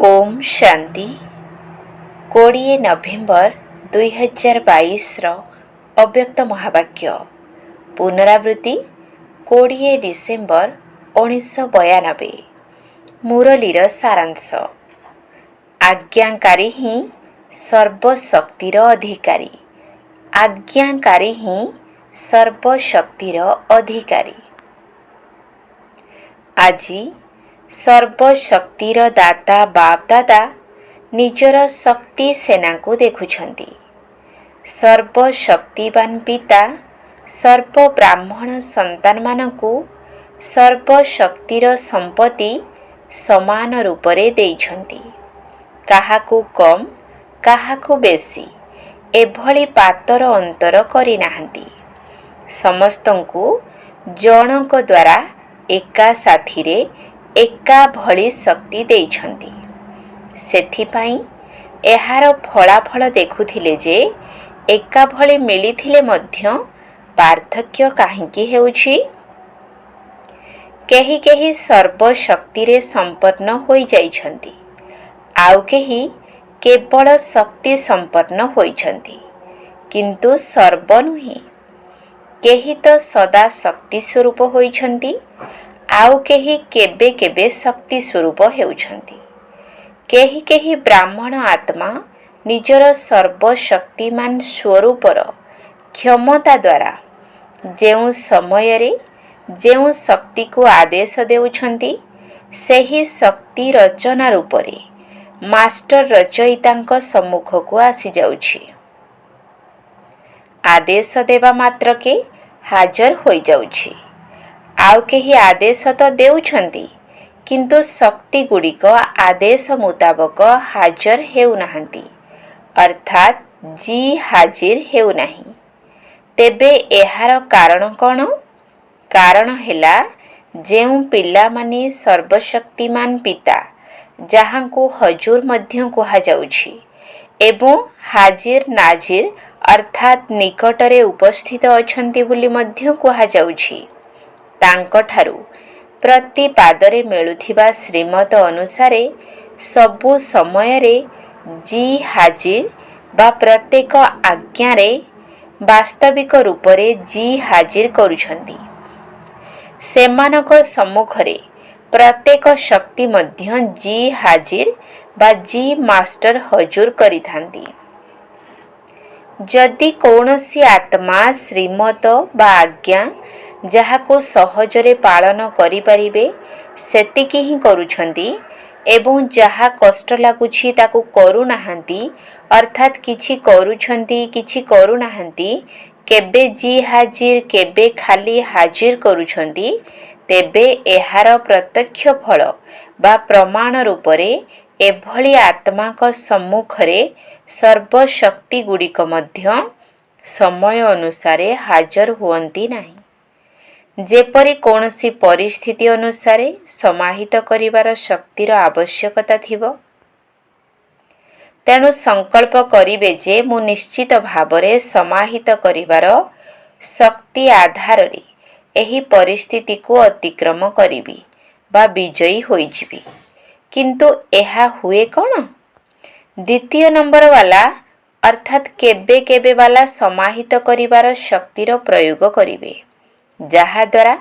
ଓମ୍ ଶାନ୍ତି। 20 November 2022ର ଅବ୍ୟକ୍ତ ମହାବାକ୍ୟ, ପୁନରାବୃତ୍ତି 20 December 1992। ମୁରଲୀର ସାରାଂଶ। ଆଜ୍ଞାକାରୀ ହିଁ ସର୍ବଶକ୍ତିର ଅଧିକାରୀ। ଆଜ୍ଞାକାରୀ ହିଁ ସର୍ବଶକ୍ତିର ଅଧିକାରୀ। ଆଜି ସର୍ବଶକ୍ତିର ଦାତା ବାପଦାଦା ନିଜର ଶକ୍ତି ସେନାକୁ ଦେଖୁଛନ୍ତି। ସର୍ବଶକ୍ତିବାନ ପିତା ସର୍ବ ବ୍ରାହ୍ମଣ ସନ୍ତାନମାନଙ୍କୁ ସର୍ବଶକ୍ତିର ସମ୍ପତ୍ତି ସମାନ ରୂପରେ ଦେଇଛନ୍ତି। କାହାକୁ କମ୍, କାହାକୁ ବେଶୀ, ଏଭଳି ପାତର ଅନ୍ତର କରିନାହାନ୍ତି। ସମସ୍ତଙ୍କୁ ଜଣଙ୍କ ଦ୍ୱାରା ଏକା ସାଥିରେ ଏକା ଭଳି ଶକ୍ତି ଦେଇଛନ୍ତି। ସେଥିପାଇଁ ଏହାର ଫଳାଫଳ ଦେଖୁଥିଲେ ଯେ ଏକା ଭଳି ମିଳିଥିଲେ ମଧ୍ୟ ପାର୍ଥକ୍ୟ କାହିଁକି ହେଉଛି? କେହି କେହି ସର୍ବଶକ୍ତିରେ ସମ୍ପନ୍ନ ହୋଇଯାଇଛନ୍ତି, ଆଉ କେହି କେବଳ ଶକ୍ତି ସମ୍ପନ୍ନ ହୋଇଛନ୍ତି, କିନ୍ତୁ ସର୍ବ ନୁହେଁ। କେହି ତ ସଦା ଶକ୍ତି ସ୍ୱରୂପ ହୋଇଛନ୍ତି, ଆଉ କେହି କେବେ କେବେ ଶକ୍ତି ସ୍ୱରୂପ ହେଉଛନ୍ତି। କେହି କେହି ବ୍ରାହ୍ମଣ ଆତ୍ମା ନିଜର ସର୍ବଶକ୍ତିମାନ ସ୍ୱରୂପର କ୍ଷମତା ଦ୍ୱାରା ଯେଉଁ ସମୟରେ ଯେଉଁ ଶକ୍ତିକୁ ଆଦେଶ ଦେଉଛନ୍ତି, ସେହି ଶକ୍ତି ରଚନା ରୂପରେ ମାଷ୍ଟର ରଚୟିତାଙ୍କ ସମ୍ମୁଖକୁ ଆସିଯାଉଛି। ଆଦେଶ ଦେବା ମାତ୍ରକେ ହାଜର ହୋଇଯାଉଛି। ଆଉ କେହି ଆଦେଶ ତ ଦେଉଛନ୍ତି, କିନ୍ତୁ ଶକ୍ତିଗୁଡ଼ିକ ଆଦେଶ ମୁତାବକ ହାଜର ହେଉନାହାନ୍ତି, ଅର୍ଥାତ୍ ଜି ହାଜିର ହେଉନାହିଁ। ତେବେ ଏହାର କାରଣ କ'ଣ? କାରଣ ହେଲା, ଯେଉଁ ପିଲାମାନେ ସର୍ବଶକ୍ତିମାନ ପିତା, ଯାହାଙ୍କୁ ହଜୁର ମଧ୍ୟ କୁହାଯାଉଛି ଏବଂ ହାଜିର ନାଜିର ଅର୍ଥାତ୍ ନିକଟରେ ଉପସ୍ଥିତ ଅଛନ୍ତି ବୋଲି ମଧ୍ୟ କୁହାଯାଉଛି, ତାଙ୍କଠାରୁ ପ୍ରତି ପାଦରେ ମିଳୁଥିବା ଶ୍ରୀମତ ଅନୁସାରେ ସବୁ ସମୟରେ ଜି ହାଜିର ବା ପ୍ରତ୍ୟେକ ଆଜ୍ଞାରେ ବାସ୍ତବିକ ରୂପରେ ଜି ହାଜିର କରୁଛନ୍ତି, ସେମାନଙ୍କ ସମ୍ମୁଖରେ ପ୍ରତ୍ୟେକ ଶକ୍ତି ମଧ୍ୟ ଜି ହାଜିର ବା ଜି ମାଷ୍ଟର ହଜୁର କରିଥାନ୍ତି। ଯଦି କୌଣସି ଆତ୍ମା ଶ୍ରୀମତ ବା ଆଜ୍ଞା ଯାହାକୁ ସହଜରେ ପାଳନ କରିପାରିବେ, ସେତିକି ହିଁ କରୁଛନ୍ତି ଏବଂ ଯାହା କଷ୍ଟ ଲାଗୁଛି ତାକୁ କରୁନାହାନ୍ତି, ଅର୍ଥାତ୍ କିଛି କରୁଛନ୍ତି, କିଛି କରୁନାହାନ୍ତି, କେବେ ଜି ହାଜିର, କେବେ ଖାଲି ହାଜିର କରୁଛନ୍ତି, ତେବେ ଏହାର ପ୍ରତ୍ୟକ୍ଷ ଫଳ ବା ପ୍ରମାଣ ରୂପରେ ଏଭଳି ଆତ୍ମାଙ୍କ ସମ୍ମୁଖରେ ସର୍ବଶକ୍ତିଗୁଡ଼ିକ ମଧ୍ୟ ସମୟ ଅନୁସାରେ ହାଜର ହୁଅନ୍ତି ନାହିଁ। ଯେପରି କୌଣସି ପରିସ୍ଥିତି ଅନୁସାରେ ସମାହିତ କରିବାର ଶକ୍ତିର ଆବଶ୍ୟକତା ଥିବ, ତେଣୁ ସଂକଳ୍ପ କରିବେ ଯେ ମୁଁ ନିଶ୍ଚିତ ଭାବରେ ସମାହିତ କରିବାର ଶକ୍ତି ଆଧାରରେ ଏହି ପରିସ୍ଥିତିକୁ ଅତିକ୍ରମ କରିବି ବା ବିଜୟୀ ହୋଇଯିବି। କିନ୍ତୁ ଏହା ହୁଏ କ'ଣ? ଦ୍ୱିତୀୟ ନମ୍ବର ବାଲା ଅର୍ଥାତ୍ କେବେ କେବେ ବାଲା ସମାହିତ କରିବାର ଶକ୍ତିର ପ୍ରୟୋଗ କରିବେ, ଯାହାଦ୍ୱାରା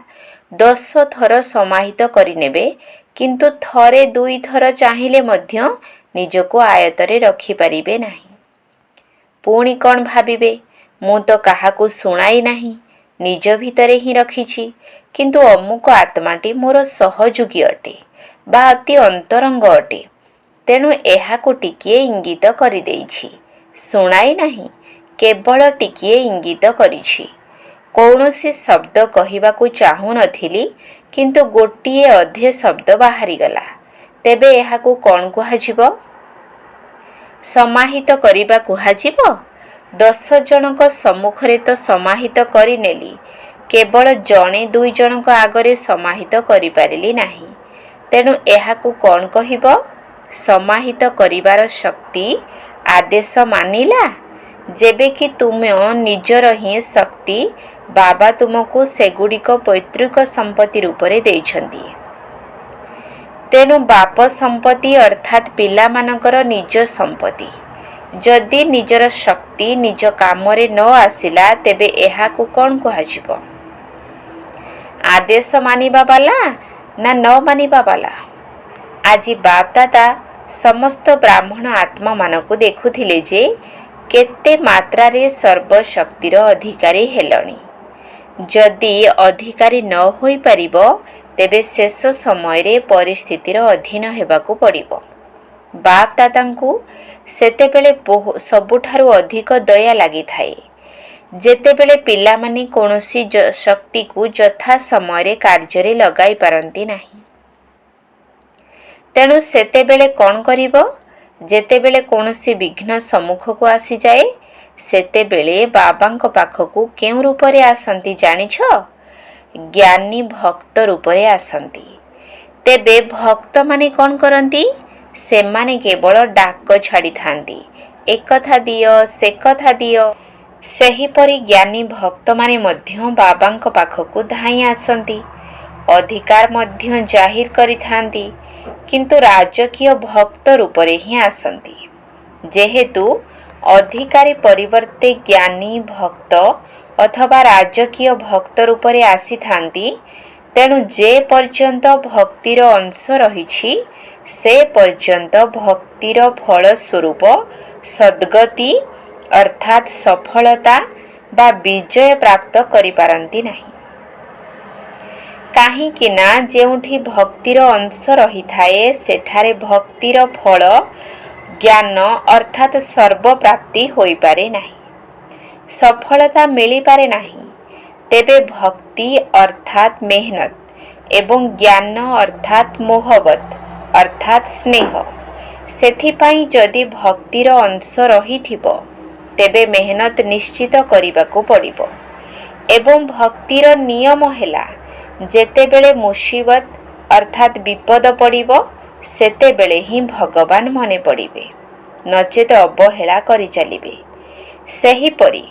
10 ଥର ସମାହିତ କରିନେବେ, କିନ୍ତୁ ଥରେ ଦୁଇଥର ଚାହିଁଲେ ମଧ୍ୟ ନିଜକୁ ଆୟତରେ ରଖିପାରିବେ ନାହିଁ। ପୁଣି କ'ଣ ଭାବିବେ? ମୁଁ ତ କାହାକୁ ଶୁଣାଇ ନାହିଁ, ନିଜ ଭିତରେ ହିଁ ରଖିଛି, କିନ୍ତୁ ଅମୁକ ଆତ୍ମାଟି ମୋର ସହଯୋଗୀ ଅଟେ ବା ଅତି ଅନ୍ତରଙ୍ଗ ଅଟେ, ତେଣୁ ଏହାକୁ ଟିକିଏ ଇଙ୍ଗିତ କରିଦେଇଛି। ଶୁଣାଇ ନାହିଁ, କେବଳ ଟିକିଏ ଇଙ୍ଗିତ କରିଛି। କୌଣସି ଶବ୍ଦ କହିବାକୁ ଚାହୁଁନଥିଲି, କିନ୍ତୁ ଗୋଟିଏ ଅଧେ ଶବ୍ଦ ବାହାରିଗଲା। ତେବେ ଏହାକୁ କ'ଣ କୁହାଯିବ? ସମାହିତ କରିବା କୁହାଯିବ? 10 ଜଣଙ୍କ ସମ୍ମୁଖରେ ତ ସମାହିତ କରିନେଲି, କେବଳ ଜଣେ ଦୁଇ ଜଣଙ୍କ ଆଗରେ ସମାହିତ କରିପାରିଲି ନାହିଁ। ତେଣୁ ଏହାକୁ କ'ଣ କହିବ? ସମାହିତ କରିବାର ଶକ୍ତି ଆଦେଶ ମାନିଲା? ଯେବେ କି ତୁମ ନିଜର ହିଁ ଶକ୍ତି ବାବା ତୁମକୁ ସେଗୁଡ଼ିକ ପୈତୃକ ସମ୍ପତ୍ତି ରୂପରେ ଦେଇଛନ୍ତି। ତେଣୁ ବାପ ସମ୍ପତ୍ତି ଅର୍ଥାତ୍ ପିଲାମାନଙ୍କର ନିଜ ସମ୍ପତ୍ତି ଯଦି ନିଜର ଶକ୍ତି ନିଜ କାମରେ ନ ଆସିଲା, ତେବେ ଏହାକୁ କ'ଣ କୁହାଯିବ? ଆଦେଶ ମାନିବା ବାଲା ନା ନ ମାନିବା ବାଲା? ଆଜି ବାପଦାଦା ସମସ୍ତ ବ୍ରାହ୍ମଣ ଆତ୍ମାମାନଙ୍କୁ ଦେଖୁଥିଲେ ଯେ କେତେ ମାତ୍ରାରେ ସର୍ବଶକ୍ତିର ଅଧିକାରୀ ହେଲଣି। ଯଦି ଅଧିକାରୀ ନ ହୋଇପାରିବ, ତେବେ ଶେଷ ସମୟରେ ପରିସ୍ଥିତିର ଅଧୀନ ହେବାକୁ ପଡ଼ିବ। ବାପଦାଦାଙ୍କୁ ସେତେବେଳେ ସବୁଠାରୁ ଅଧିକ ଦୟା ଲାଗିଥାଏ, ଯେତେବେଳେ ପିଲାମାନେ କୌଣସି ଶକ୍ତିକୁ ଯଥା ସମୟରେ କାର୍ଯ୍ୟରେ ଲଗାଇ ପାରନ୍ତି ନାହିଁ। ତେଣୁ ସେତେବେଳେ କ'ଣ କରିବ? ଯେତେବେଳେ କୌଣସି ବିଘ୍ନ ସମ୍ମୁଖକୁ ଆସିଯାଏ, ସେତେବେଳେ ବାବାଙ୍କ ପାଖକୁ କେଉଁ ରୂପରେ ଆସନ୍ତି ଜାଣିଛ? ଜ୍ଞାନୀ ଭକ୍ତ ରୂପରେ ଆସନ୍ତି। ତେବେ ଭକ୍ତମାନେ କ'ଣ କରନ୍ତି? ସେମାନେ କେବଳ ଡାକ ଛାଡ଼ିଥାନ୍ତି, ଏକଥା ଦିଅ, ସେ କଥା ଦିଅ। ସେହିପରି ଜ୍ଞାନୀ ଭକ୍ତମାନେ ମଧ୍ୟ ବାବାଙ୍କ ପାଖକୁ ଧାଇଁ ଆସନ୍ତି, ଅଧିକାର ମଧ୍ୟ ଜାହିର କରିଥାନ୍ତି, କିନ୍ତୁ ରାଜକୀୟ ଭକ୍ତ ରୂପରେ ହିଁ ଆସନ୍ତି। ଯେହେତୁ ଅଧିକାରୀ ପରିବର୍ତ୍ତେ ଜ୍ଞାନୀ ଭକ୍ତ ଅଥବା ରାଜକୀୟ ଭକ୍ତ ରୂପରେ ଆସିଥାନ୍ତି, ତେଣୁ ଯେ ପର୍ଯ୍ୟନ୍ତ ଭକ୍ତିର ଅଂଶ ରହିଛି, ସେ ପର୍ଯ୍ୟନ୍ତ ଭକ୍ତିର ଫଳ ସ୍ୱରୂପ ସଦ୍ଗତି ଅର୍ଥାତ୍ ସଫଳତା ବା ବିଜୟ ପ୍ରାପ୍ତ କରିପାରନ୍ତି ନାହିଁ। କାହିଁକି ନା ଯେଉଁଠି ଭକ୍ତିର ଅଂଶ ରହିଥାଏ, ସେଠାରେ ଭକ୍ତିର ଫଳ ଜ୍ଞାନ ଅର୍ଥାତ୍ ସର୍ବପ୍ରାପ୍ତି ହୋଇପାରେ ନାହିଁ, ସଫଳତା ମିଳିପାରେ ନାହିଁ। ତେବେ ଭକ୍ତି ଅର୍ଥାତ୍ ମେହନତ ଏବଂ ଜ୍ଞାନ ଅର୍ଥାତ୍ ମୋହବତ ଅର୍ଥାତ୍ ସ୍ନେହ। ସେଥିପାଇଁ ଯଦି ଭକ୍ତିର ଅଂଶ ରହିଥିବ, ତେବେ ମେହନତ ନିଶ୍ଚିତ କରିବାକୁ ପଡ଼ିବ। ଏବଂ ଭକ୍ତିର ନିୟମ ହେଲା, ଯେତେବେଳେ ମୁସିବତ ଅର୍ଥାତ୍ ବିପଦ ପଡ଼ିବ, ସେତେବେଳେ ହିଁ ଭଗବାନ ମନେ ପଡ଼ିବେ, ନଚେତ ଅବହେଳା କରିଚାଲିବେ। ସେହିପରି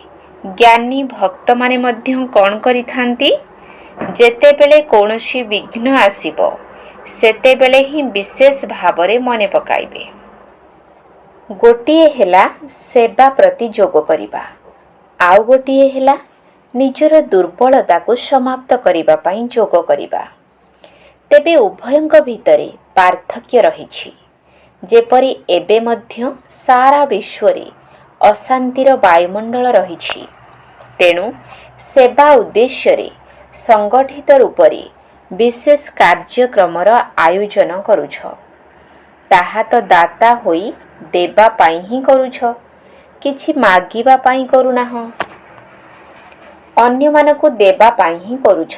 ଜ୍ଞାନୀ ଭକ୍ତମାନେ ମଧ୍ୟ କ'ଣ କରିଥାନ୍ତି? ଯେତେବେଳେ କୌଣସି ବିଘ୍ନ ଆସିବ, ସେତେବେଳେ ହିଁ ବିଶେଷ ଭାବରେ ମନେ ପକାଇବେ। ଗୋଟିଏ ହେଲା ସେବା ପ୍ରତି ଯୋଗ କରିବା, ଆଉ ଗୋଟିଏ ହେଲା ନିଜର ଦୁର୍ବଳତାକୁ ସମାପ୍ତ କରିବା ପାଇଁ ଯୋଗ କରିବା। ତେବେ ଉଭୟଙ୍କ ଭିତରେ ପାର୍ଥକ୍ୟ ରହିଛି। ଯେପରି ଏବେ ମଧ୍ୟ ସାରା ବିଶ୍ୱରେ ଅଶାନ୍ତିର ବାୟୁମଣ୍ଡଳ ରହିଛି। ତେଣୁ ସେବା ଉଦ୍ଦେଶ୍ୟରେ ସଂଗଠିତ ରୂପରେ ବିଶେଷ କାର୍ଯ୍ୟକ୍ରମର ଆୟୋଜନ କରୁଛ। ତାହା ତ ଦାତା ହୋଇ ଦେବା ପାଇଁ ହିଁ କରୁଛ, କିଛି ମାଗିବା ପାଇଁ କରୁନାହଁ। ଅନ୍ୟମାନଙ୍କୁ ଦେବା ପାଇଁ ହିଁ କରୁଛ।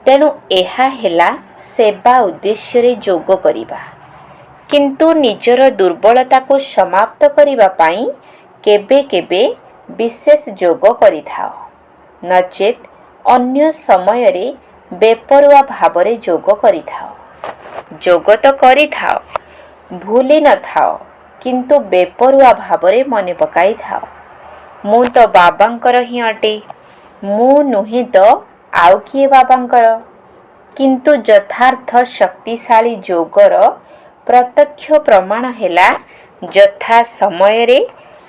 ତେଣୁ ଏହା ହେଲା ସେବା ଉଦ୍ଦେଶ୍ୟରେ ଯୋଗ କରିବା। କିନ୍ତୁ ନିଜର ଦୁର୍ବଳତାକୁ ସମାପ୍ତ କରିବା ପାଇଁ କେବେ କେବେ ବିଶେଷ ଯୋଗ କରିଥାଅ, ନଚେତ୍ ଅନ୍ୟ ସମୟରେ ବେପରୁଆ ଭାବରେ ଯୋଗ କରିଥାଅ। ଯୋଗ ତ କରିଥାଅ, ଭୁଲି ନଥାଅ, କିନ୍ତୁ ବେପରୁଆ ଭାବରେ ମନେ ପକାଇଥାଅ, ମୁଁ ତ ବାବାଙ୍କର ହିଁ ଅଟେ, ମୁଁ ନୁହେଁ ତ ଆଉ କିଏ ବାବାଙ୍କର? କିନ୍ତୁ ଯଥାର୍ଥ ଶକ୍ତିଶାଳୀ ଯୋଗର ପ୍ରତ୍ୟକ୍ଷ ପ୍ରମାଣ ହେଲା, ଯଥା ସମୟରେ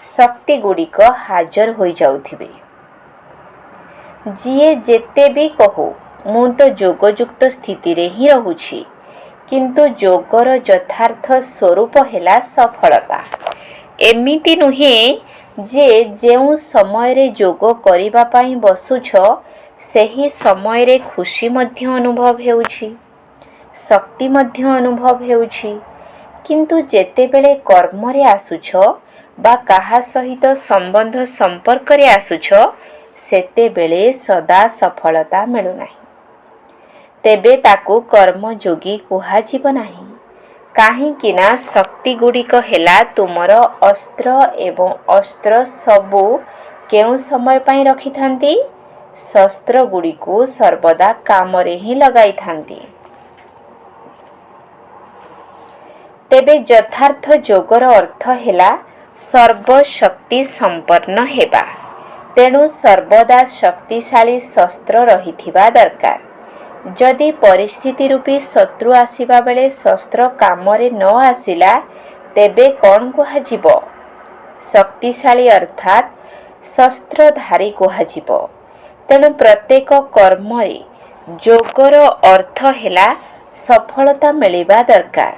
ଶକ୍ତିଗୁଡ଼ିକ ହାଜର ହୋଇଯାଉଥିବେ। ଯିଏ ଯେତେ ବି କହୁ, ମୁଁ ତ ଯୋଗଯୁକ୍ତ ସ୍ଥିତିରେ ହିଁ ରହୁଛି। କିନ୍ତୁ ଯୋଗର ଯଥାର୍ଥ ସ୍ୱରୂପ ହେଲା ସଫଳତା। ଏମିତି ନୁହେଁ ଯେ ଯେଉଁ ସମୟରେ ଯୋଗ କରିବା ପାଇଁ ବସୁଛ, ସେହି ସମୟରେ ଖୁସି ମଧ୍ୟ ଅନୁଭବ ହେଉଛି, ଶକ୍ତି ମଧ୍ୟ ଅନୁଭବ ହେଉଛି, କିନ୍ତୁ ଯେତେବେଳେ କର୍ମରେ ଆସୁଛ ବା କାହା ସହିତ ସମ୍ବନ୍ଧ ସମ୍ପର୍କରେ ଆସୁଛ, ସେତେବେଳେ ସଦା ସଫଳତା ମିଳୁନାହିଁ। ତେବେ ତାକୁ କର୍ମଯୋଗୀ କୁହାଯିବ ନାହିଁ। କାହିଁକି ନା ଶକ୍ତିଗୁଡ଼ିକ ହେଲା ତୁମର ଅସ୍ତ୍ର ଏବଂ ଅସ୍ତ୍ର ସବୁ କେଉଁ ସମୟ ପାଇଁ ରଖିଥାନ୍ତି? ଶସ୍ତ୍ରଗୁଡ଼ିକୁ ସର୍ବଦା କାମରେ ହିଁ ଲଗାଇଥାନ୍ତି। ତେବେ ଯଥାର୍ଥ ଯୋଗର ଅର୍ଥ ହେଲା ସର୍ବଶକ୍ତି ସମ୍ପନ୍ନ ହେବା। ତେଣୁ ସର୍ବଦା ଶକ୍ତିଶାଳୀ ଶସ୍ତ୍ର ରହିଥିବା ଦରକାର। ଯଦି ପରିସ୍ଥିତି ରୂପୀ ଶତ୍ରୁ ଆସିବା ବେଳେ ଶସ୍ତ୍ର କାମରେ ନ ଆସିଲା, ତେବେ କ'ଣ କୁହାଯିବ? ଶକ୍ତିଶାଳୀ ଅର୍ଥାତ୍ ଶସ୍ତ୍ରଧାରୀ କୁହାଯିବ। ତେଣୁ ପ୍ରତ୍ୟେକ କର୍ମରେ ଯୋଗର ଅର୍ଥ ହେଲା ସଫଳତା ମିଳିବା ଦରକାର,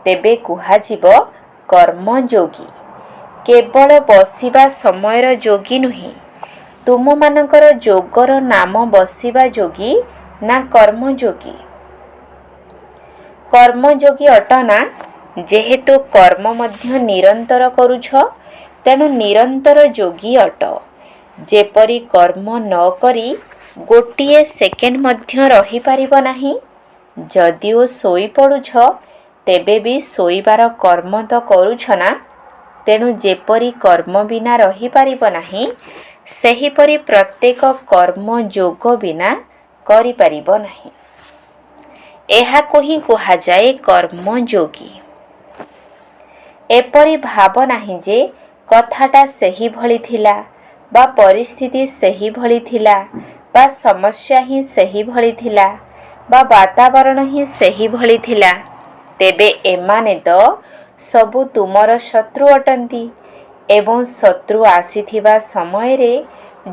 ତେବେ କୁହାଯିବ କର୍ମଯୋଗୀ। କେବଳ ବସିବା ସମୟର ଯୋଗୀ ନୁହେଁ। ତୁମମାନଙ୍କର ଯୋଗର ନାମ ବସିବା ଯୋଗୀ ନା କର୍ମଯୋଗୀ? କର୍ମଯୋଗୀ ଅଟ ନା? ଯେହେତୁ କର୍ମ ମଧ୍ୟ ନିରନ୍ତର କରୁଛ, ତେଣୁ ନିରନ୍ତର ଯୋଗୀ ଅଟ। ଯେପରି କର୍ମ ନ କରି ଗୋଟିଏ ସେକେଣ୍ଡ ମଧ୍ୟ ରହିପାରିବ ନାହିଁ। ଯଦିଓ ଶୋଇପଡ଼ୁଛ, ତେବେ ବି ଶୋଇବାର କର୍ମ ତ କରୁଛ ନା? ତେଣୁ ଯେପରି କର୍ମ ବିନା ରହିପାରିବ ନାହିଁ, ସେହିପରି ପ୍ରତ୍ୟେକ କର୍ମ ଯୋଗ ବିନା କରିପାରିବ ନାହିଁ। ଏହାକୁ ହିଁ କୁହାଯାଏ କର୍ମଯୋଗୀ। ଏପରି ଭାବ ନାହିଁ ଯେ କଥାଟା ସେହିଭଳି ଥିଲା ବା ପରିସ୍ଥିତି ସେହିଭଳି ଥିଲା ବା ସମସ୍ୟା ହିଁ ସେହିଭଳି ଥିଲା ବା ବାତାବରଣ ହିଁ ସେହିଭଳି ଥିଲା। ତେବେ ଏମାନେ ତ ସବୁ ତୁମର ଶତ୍ରୁ ଅଟନ୍ତି ଏବଂ ଶତ୍ରୁ ଆସିଥିବା ସମୟରେ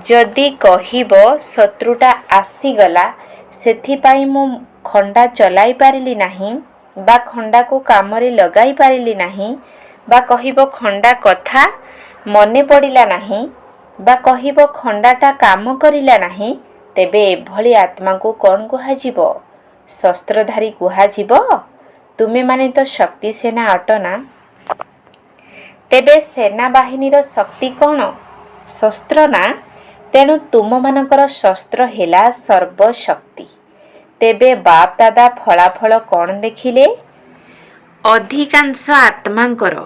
ଯଦି କହିବ, ଶତ୍ରୁଟା ଆସିଗଲା, ସେଥିପାଇଁ ମୁଁ ଖଣ୍ଡା ଚଲାଇ ପାରିଲି ନାହିଁ ବା ଖଣ୍ଡାକୁ କାମରେ ଲଗାଇ ପାରିଲି ନାହିଁ, ବା କହିବ ଖଣ୍ଡା କଥା ମନେ ପଡ଼ିଲା ନାହିଁ, ବା କହିବ ଖଣ୍ଡାଟା କାମ କରିଲା ନାହିଁ, ତେବେ ଏଭଳି ଆତ୍ମାକୁ କ'ଣ କୁହାଯିବ? ଶସ୍ତ୍ରଧାରୀ କୁହାଯିବ? ତୁମେମାନେ ତ ଶକ୍ତି ସେନା ଅଟ ନା? ତେବେ ସେନାବାହିନୀର ଶକ୍ତି କ'ଣ? ଶସ୍ତ୍ର ନା? ତେଣୁ ତୁମମାନଙ୍କର ଶସ୍ତ୍ର ହେଲା ସର୍ବଶକ୍ତି। ତେବେ ବାପଦାଦା ଫଳାଫଳ କ'ଣ ଦେଖିଲେ? ଅଧିକାଂଶ ଆତ୍ମାଙ୍କର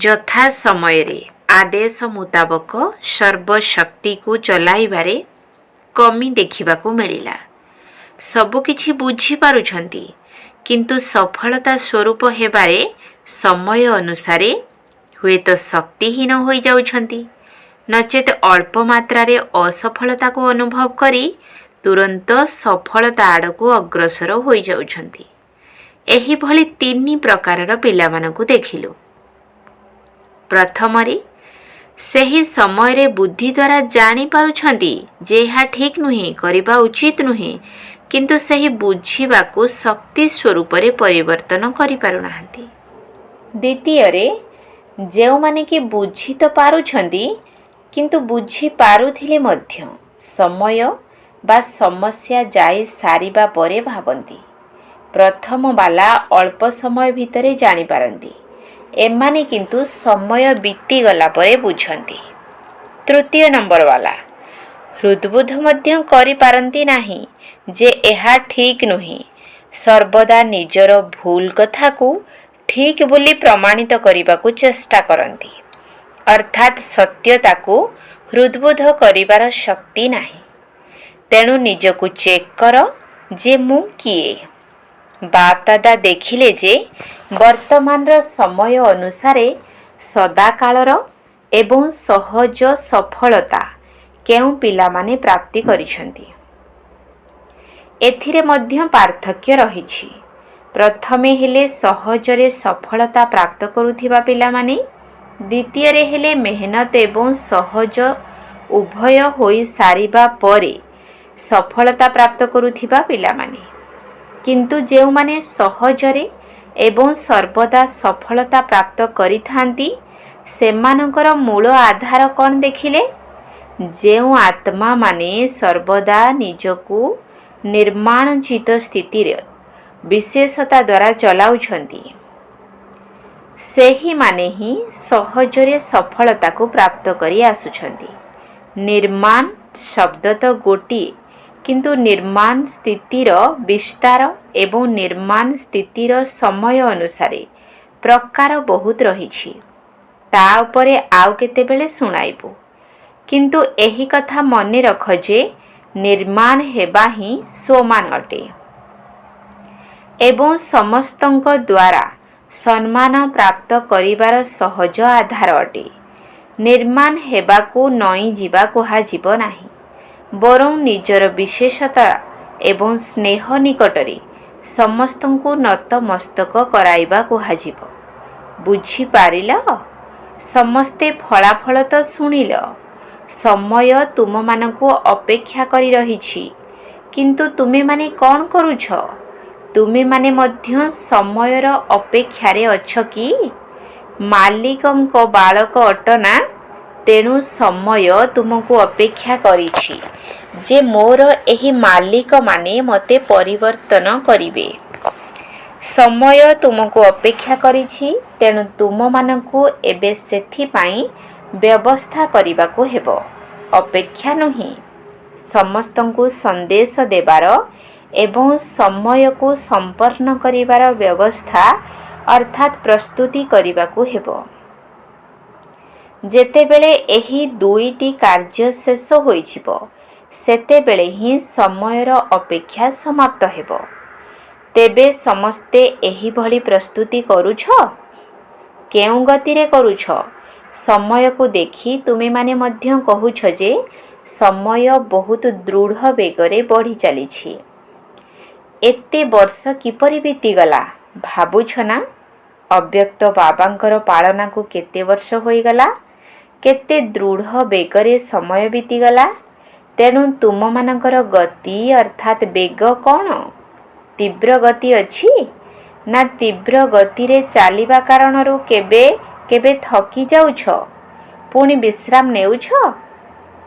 ଯଥା ସମୟରେ ଆଦେଶ ମୁତାବକ ସର୍ବଶକ୍ତିକୁ ଚଲାଇବାରେ କମି ଦେଖିବାକୁ ମିଳିଲା। ସବୁକିଛି ବୁଝିପାରୁଛନ୍ତି, କିନ୍ତୁ ସଫଳତା ସ୍ୱରୂପ ହେବାରେ ସମୟ ଅନୁସାରେ ହୁଏତ ଶକ୍ତିହୀନ ହୋଇଯାଉଛନ୍ତି, ନଚେତ୍ ଅଳ୍ପ ମାତ୍ରାରେ ଅସଫଳତାକୁ ଅନୁଭବ କରି ତୁରନ୍ତ ସଫଳତା ଆଡ଼କୁ ଅଗ୍ରସର ହୋଇଯାଉଛନ୍ତି। ଏହିଭଳି ତିନି ପ୍ରକାରର ପିଲାମାନଙ୍କୁ ଦେଖିଲୁ। ପ୍ରଥମରେ, ସେହି ସମୟରେ ବୁଦ୍ଧି ଦ୍ୱାରା ଜାଣିପାରୁଛନ୍ତି ଯେ ଏହା ଠିକ୍ ନୁହେଁ, କରିବା ଉଚିତ ନୁହେଁ, କିନ୍ତୁ ସେହି ବୁଝିବାକୁ ଶକ୍ତି ସ୍ୱରୂପରେ ପରିବର୍ତ୍ତନ କରିପାରୁନାହାନ୍ତି। ଦ୍ୱିତୀୟରେ, ଯେଉଁମାନେ କି ବୁଝି ତ ପାରୁଛନ୍ତି, କିନ୍ତୁ ବୁଝିପାରୁଥିଲେ ମଧ୍ୟ ସମୟ ବା ସମସ୍ୟା ଯାଇ ସାରିବା ପରେ ଭାବନ୍ତି। ପ୍ରଥମ ବାଲା ଅଳ୍ପ ସମୟ ଭିତରେ ଜାଣିପାରନ୍ତି, ଏମାନେ କିନ୍ତୁ ସମୟ ବିତିଗଲା ପରେ ବୁଝନ୍ତି। ତୃତୀୟ ନମ୍ବର ବାଲା ହୃଦବୋଧ ମଧ୍ୟ କରିପାରନ୍ତି ନାହିଁ ଯେ ଏହା ଠିକ୍ ନୁହେଁ। ସର୍ବଦା ନିଜର ଭୁଲ କଥାକୁ ଠିକ୍ ବୋଲି ପ୍ରମାଣିତ କରିବାକୁ ଚେଷ୍ଟା କରନ୍ତି, ଅର୍ଥାତ୍ ସତ୍ୟତାକୁ ହୃଦବୋଧ କରିବାର ଶକ୍ତି ନାହିଁ। ତେଣୁ ନିଜକୁ ଚେକ୍ କର ଯେ ମୁଁ କିଏ? ବାପଦାଦା ଦେଖିଲେ ଯେ ବର୍ତ୍ତମାନର ସମୟ ଅନୁସାରେ ସଦାକାଳର ଏବଂ ସହଜ ସଫଳତା କେଉଁ ପିଲାମାନେ ପ୍ରାପ୍ତି କରିଛନ୍ତି। ଏଥିରେ ମଧ୍ୟ ପାର୍ଥକ୍ୟ ରହିଛି। ପ୍ରଥମେ ହେଲେ ସହଜରେ ସଫଳତା ପ୍ରାପ୍ତ କରୁଥିବା ପିଲାମାନେ, ଦ୍ୱିତୀୟରେ ହେଲେ ମେହନତ ଏବଂ ସହଜ ଉଭୟ ହୋଇସାରିବା ପରେ ସଫଳତା ପ୍ରାପ୍ତ କରୁଥିବା ପିଲାମାନେ। କିନ୍ତୁ ଯେଉଁମାନେ ସହଜରେ ଏବଂ ସର୍ବଦା ସଫଳତା ପ୍ରାପ୍ତ କରିଥାନ୍ତି, ସେମାନଙ୍କର ମୂଳ ଆଧାର କ'ଣ ଦେଖିଲେ? ଯେଉଁ ଆତ୍ମାମାନେ ସର୍ବଦା ନିଜକୁ ନିର୍ମାଣଚିତ ସ୍ଥିତିରେ ବିଶେଷତା ଦ୍ୱାରା ଚଲାଉଛନ୍ତି, ସେହିମାନେ ହିଁ ସହଜରେ ସଫଳତାକୁ ପ୍ରାପ୍ତ କରି ଆସୁଛନ୍ତି। ନିର୍ମାଣ ଶବ୍ଦ ତ ଗୋଟିଏ, କିନ୍ତୁ ନିର୍ମାଣ ସ୍ଥିତିର ବିସ୍ତାର ଏବଂ ନିର୍ମାଣ ସ୍ଥିତିର ସମୟ ଅନୁସାରେ ପ୍ରକାର ବହୁତ ରହିଛି। ତା ଉପରେ ଆଉ କେତେବେଳେ ଶୁଣାଇବୁ। କିନ୍ତୁ ଏହି କଥା ମନେ ରଖ ଯେ ନିର୍ମାଣ ହେବା ହିଁ ସ୍ୱମାନ ଅଟେ ଏବଂ ସମସ୍ତଙ୍କ ଦ୍ୱାରା ସମ୍ମାନ ପ୍ରାପ୍ତ କରିବାର ସହଜ ଆଧାର ଅଟେ। ନିର୍ମାଣ ହେବାକୁ ନଇଁଯିବା କୁହାଯିବ ନାହିଁ, ବରଂ ନିଜର ବିଶେଷତା ଏବଂ ସ୍ନେହ ନିକଟରେ ସମସ୍ତଙ୍କୁ ନତମସ୍ତକ କରାଇବା କୁହାଯିବ। ବୁଝିପାରିଲ? ସମସ୍ତେ ଫଳାଫଳ ତ ଶୁଣିଲ। ସମୟ ତୁମମାନଙ୍କୁ ଅପେକ୍ଷା କରି ରହିଛି, କିନ୍ତୁ ତୁମେମାନେ କ'ଣ କରୁଛ? ତୁମେମାନେ ମଧ୍ୟ ସମୟର ଅପେକ୍ଷାରେ ଅଛ କି? ମାଲିକଙ୍କ ବାଳକ ଅଟ ନା, ତେଣୁ ସମୟ ତୁମକୁ ଅପେକ୍ଷା କରିଛି ଯେ ମୋର ଏହି ମାଲିକମାନେ ମୋତେ ପରିବର୍ତ୍ତନ କରିବେ। ସମୟ ତୁମକୁ ଅପେକ୍ଷା କରିଛି, ତେଣୁ ତୁମମାନଙ୍କୁ ଏବେ ସେଥିପାଇଁ ବ୍ୟବସ୍ଥା କରିବାକୁ ହେବ। ଅପେକ୍ଷା ନୁହେଁ, ସମସ୍ତଙ୍କୁ ସନ୍ଦେଶ ଦେବାର ଏବଂ ସମୟକୁ ସମ୍ପନ୍ନ କରିବାର ବ୍ୟବସ୍ଥା ଅର୍ଥାତ୍ ପ୍ରସ୍ତୁତି କରିବାକୁ ହେବ। ଯେତେବେଳେ ଏହି ଦୁଇଟି କାର୍ଯ୍ୟ ଶେଷ ହୋଇଯିବ, ସେତେବେଳେ ହିଁ ସମୟର ଅପେକ୍ଷା ସମାପ୍ତ ହେବ। ତେବେ ସମସ୍ତେ ଏହିଭଳି ପ୍ରସ୍ତୁତି କରୁଛ? କେଉଁ ଗତିରେ କରୁଛ? ସମୟକୁ ଦେଖି ତୁମେମାନେ ମଧ୍ୟ କହୁଛ ଯେ ସମୟ ବହୁତ ଦୃଢ଼ ବେଗରେ ବଢ଼ି ଚାଲିଛି। ଏତେ ବର୍ଷ କିପରି ବିତିଗଲା, ଭାବୁଛ ନା? ଅବ୍ୟକ୍ତ ବାବାଙ୍କର ପାଳନାକୁ କେତେ ବର୍ଷ ହୋଇଗଲା? କେତେ ଦୃଢ଼ ବେଗରେ ସମୟ ବିତିଗଲା। ତେଣୁ ତୁମମାନଙ୍କର ଗତି ଅର୍ଥାତ୍ ବେଗ କ'ଣ? ତୀବ୍ର ଗତି ଅଛି ନା ତୀବ୍ର ଗତିରେ ଚାଲିବା କାରଣରୁ କେବେ କେବେ ଥକି ଯାଉଛ, ପୁଣି ବିଶ୍ରାମ ନେଉଛ?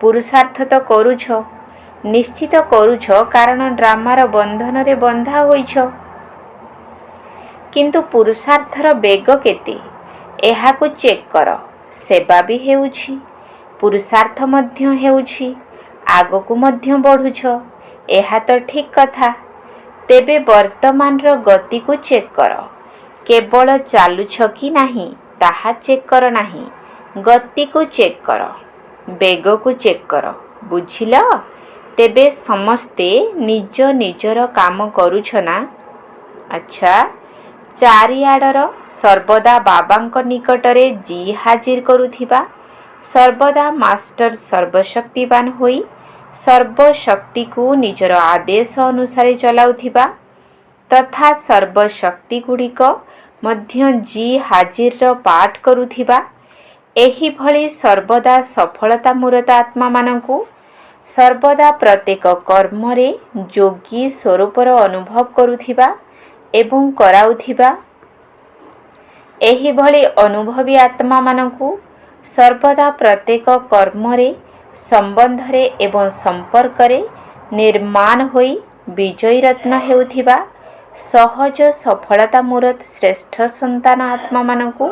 ପୁରୁଷାର୍ଥ ତ କରୁଛ, ନିଶ୍ଚିତ କରୁଛ, କାରଣ ଡ୍ରାମାର ବନ୍ଧନରେ ବନ୍ଧା ହୋଇଛ। କିନ୍ତୁ ପୁରୁଷାର୍ଥର ବେଗ କେତେ, ଏହାକୁ ଚେକ୍ କର। ସେବା ବି ହେଉଛି, ପୁରୁଷାର୍ଥ ମଧ୍ୟ ହେଉଛି, ଆଗକୁ ମଧ୍ୟ ବଢ଼ୁଛ, ଏହା ତ ଠିକ୍ କଥା। ତେବେ ବର୍ତ୍ତମାନର ଗତିକୁ ଚେକ୍ କର। କେବଳ ଚାଲୁଛ କି ନାହିଁ ତାହା ଚେକ୍ କର ନାହିଁ, ଗତିକୁ ଚେକ୍ କର, ବେଗକୁ ଚେକ୍ କର। ବୁଝିଲ? ତେବେ ସମସ୍ତେ ନିଜ ନିଜର କାମ କରୁଛ ନା? ଆଚ୍ଛା, ଚାରିଆଡ଼ର ସର୍ବଦା ବାବାଙ୍କ ନିକଟରେ ଜି ହାଜିର କରୁଥିବା, ସର୍ବଦା ମାଷ୍ଟର ସର୍ବଶକ୍ତିବାନ ହୋଇ ସର୍ବଶକ୍ତିକୁ ନିଜର ଆଦେଶ ଅନୁସାରେ ଚଲାଉଥିବା ତଥା ସର୍ବଶକ୍ତିଗୁଡ଼ିକ ମଧ୍ୟ ଜି ହାଜିରର ପାଠ କରୁଥିବା, ଏହିଭଳି ସର୍ବଦା ସଫଳତା ମୂରତ ଆତ୍ମାମାନଙ୍କୁ, ସର୍ବଦା ପ୍ରତ୍ୟେକ କର୍ମରେ ଯୋଗୀ ସ୍ୱରୂପର ଅନୁଭବ କରୁଥିବା ଏବଂ କରାଉଥିବା, ଏହିଭଳି ଅନୁଭବୀ ଆତ୍ମାମାନଙ୍କୁ ସର୍ବଦା ପ୍ରତ୍ୟେକ କର୍ମରେ, ସମ୍ବନ୍ଧରେ ଏବଂ ସମ୍ପର୍କରେ ନିର୍ମାଣ ହୋଇ ବିଜୟୀ ରତ୍ନ ହେଉଥିବା ସହଜ ସଫଳତା ମୂରତ ଶ୍ରେଷ୍ଠ ସନ୍ତାନ ଆତ୍ମାମାନଙ୍କୁ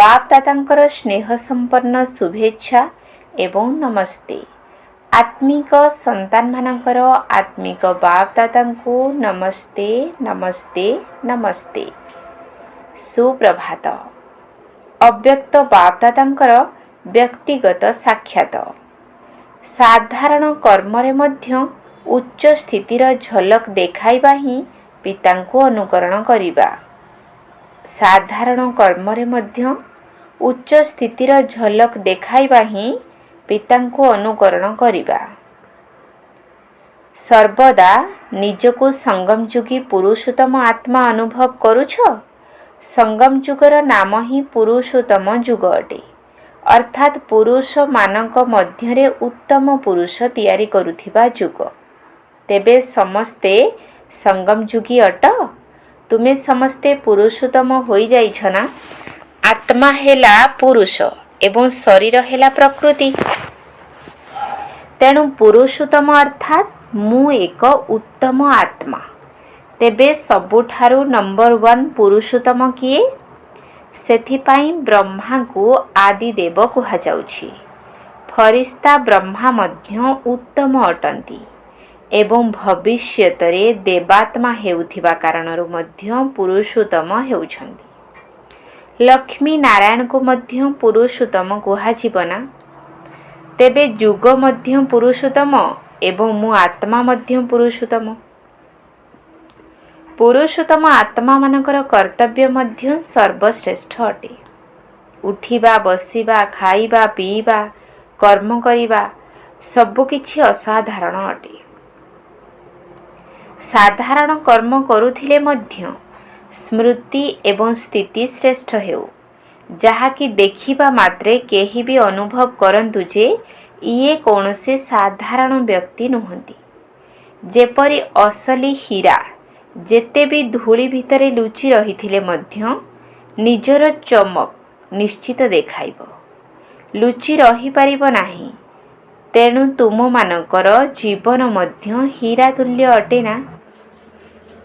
ବାପଦାଦାଙ୍କର ସ୍ନେହ ସମ୍ପନ୍ନ ଶୁଭେଚ୍ଛା ଏବଂ ନମସ୍ତେ। ଆତ୍ମିକ ସନ୍ତାନମାନଙ୍କର ଆତ୍ମିକ ବାପଦାଦାଙ୍କୁ ନମସ୍ତେ, ନମସ୍ତେ, ନମସ୍ତେ। ସୁପ୍ରଭାତ। ଅବ୍ୟକ୍ତ ବାପଦାଦାଙ୍କର ବ୍ୟକ୍ତିଗତ ସାକ୍ଷାତ। ସାଧାରଣ କର୍ମରେ ମଧ୍ୟ ଉଚ୍ଚ ସ୍ଥିତିର ଝଲକ ଦେଖାଇବା ହିଁ ପିତାଙ୍କୁ ଅନୁକରଣ କରିବା। ସାଧାରଣ କର୍ମରେ ମଧ୍ୟ ଉଚ୍ଚ ସ୍ଥିତିର ଝଲକ ଦେଖାଇବା ହିଁ ପିତାଙ୍କୁ ଅନୁକରଣ କରିବା। ସର୍ବଦା ନିଜକୁ ସଙ୍ଗମଯୁଗୀ ପୁରୁଷୋତ୍ତମ ଆତ୍ମା ଅନୁଭବ କରୁଛ? ସଙ୍ଗମ ଯୁଗର ନାମ ହିଁ ପୁରୁଷୋତ୍ତମ ଯୁଗ ଅଟେ, ଅର୍ଥାତ୍ ପୁରୁଷମାନଙ୍କ ମଧ୍ୟରେ ଉତ୍ତମ ପୁରୁଷ ତିଆରି କରୁଥିବା ଯୁଗ। ତେବେ ସମସ୍ତେ ସଙ୍ଗମଯୁଗୀ ଅଟ? ତୁମେ ସମସ୍ତେ ପୁରୁଷୋତ୍ତମ ହୋଇଯାଇଛ ନା? ଆତ୍ମା ହେଲା ପୁରୁଷ ଏବଂ ଶରୀର ହେଲା ପ୍ରକୃତି। ତେଣୁ ପୁରୁଷୋତ୍ତମ ଅର୍ଥାତ୍ ମୁଁ ଏକ ଉତ୍ତମ ଆତ୍ମା। ତେବେ ସବୁଠାରୁ ନମ୍ବର ୱାନ୍ ପୁରୁଷୋତ୍ତମ କିଏ? ସେଥିପାଇଁ ବ୍ରହ୍ମାଙ୍କୁ ଆଦିଦେବ କୁହାଯାଉଛି। ଫରିସ୍ତା ବ୍ରହ୍ମା ମଧ୍ୟ ଉତ୍ତମ ଅଟନ୍ତି ଏବଂ ଭବିଷ୍ୟତରେ ଦେବାତ୍ମା ହେଉଥିବା କାରଣରୁ ମଧ୍ୟ ପୁରୁଷୋତ୍ତମ ହେଉଛନ୍ତି। ଲକ୍ଷ୍ମୀ ନାରାୟଣଙ୍କୁ ମଧ୍ୟ ପୁରୁଷୋତ୍ତମ କୁହାଯିବ ନା? ତେବେ ଯୁଗ ମଧ୍ୟ ପୁରୁଷୋତ୍ତମ ଏବଂ ମୁଁ ଆତ୍ମା ମଧ୍ୟ ପୁରୁଷୋତ୍ତମ। ପୁରୁଷୋତ୍ତମ ଆତ୍ମାମାନଙ୍କର କର୍ତ୍ତବ୍ୟ ମଧ୍ୟ ସର୍ବଶ୍ରେଷ୍ଠ ଅଟେ। ଉଠିବା, ବସିବା, ଖାଇବା, ପିଇବା, କର୍ମ କରିବା ସବୁକିଛି ଅସାଧାରଣ ଅଟେ। ସାଧାରଣ କର୍ମ କରୁଥିଲେ ମଧ୍ୟ ସ୍ମୃତି ଏବଂ ସ୍ଥିତି ଶ୍ରେଷ୍ଠ ହେଉ, ଯାହାକି ଦେଖିବା ମାତ୍ରେ କେହି ବି ଅନୁଭବ କରନ୍ତୁ ଯେ ଇଏ କୌଣସି ସାଧାରଣ ବ୍ୟକ୍ତି ନୁହନ୍ତି। ଯେପରି ଅସଲି ହୀରା ଯେତେ ବି ଧୂଳି ଭିତରେ ଲୁଚି ରହିଥିଲେ ମଧ୍ୟ ନିଜର ଚମକ ନିଶ୍ଚିତ ଦେଖାଇବ, ଲୁଚି ରହିପାରିବ ନାହିଁ। ତେଣୁ ତୁମମାନଙ୍କର ଜୀବନ ମଧ୍ୟ ହୀରା ତୁଲ୍ୟ ଅଟେ ନା?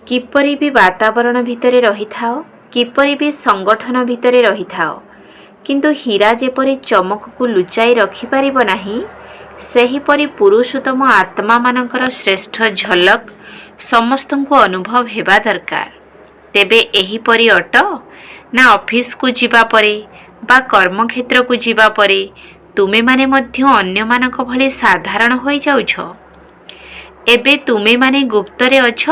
କିପରି ବି ବାତାବରଣ ଭିତରେ ରହିଥାଅ, କିପରି ବି ସଂଗଠନ ଭିତରେ ରହିଥାଅ, କିନ୍ତୁ ହୀରା ଯେପରି ଚମକକୁ ଲୁଚାଇ ରଖିପାରିବ ନାହିଁ, ସେହିପରି ପୁରୁଷୋତ୍ତମ ଆତ୍ମାମାନଙ୍କର ଶ୍ରେଷ୍ଠ ଝଲକ ସମସ୍ତଙ୍କୁ ଅନୁଭବ ହେବା ଦରକାର। ତେବେ ଏହିପରି ଅଟ ନା? ଅଫିସକୁ ଯିବା ପରେ ବା କର୍ମକ୍ଷେତ୍ରକୁ ଯିବା ପରେ ତୁମେମାନେ ମଧ୍ୟ ଅନ୍ୟମାନଙ୍କ ଭଳି ସାଧାରଣ ହୋଇଯାଉଛ? ଏବେ ତୁମେମାନେ ଗୁପ୍ତରେ ଅଛ,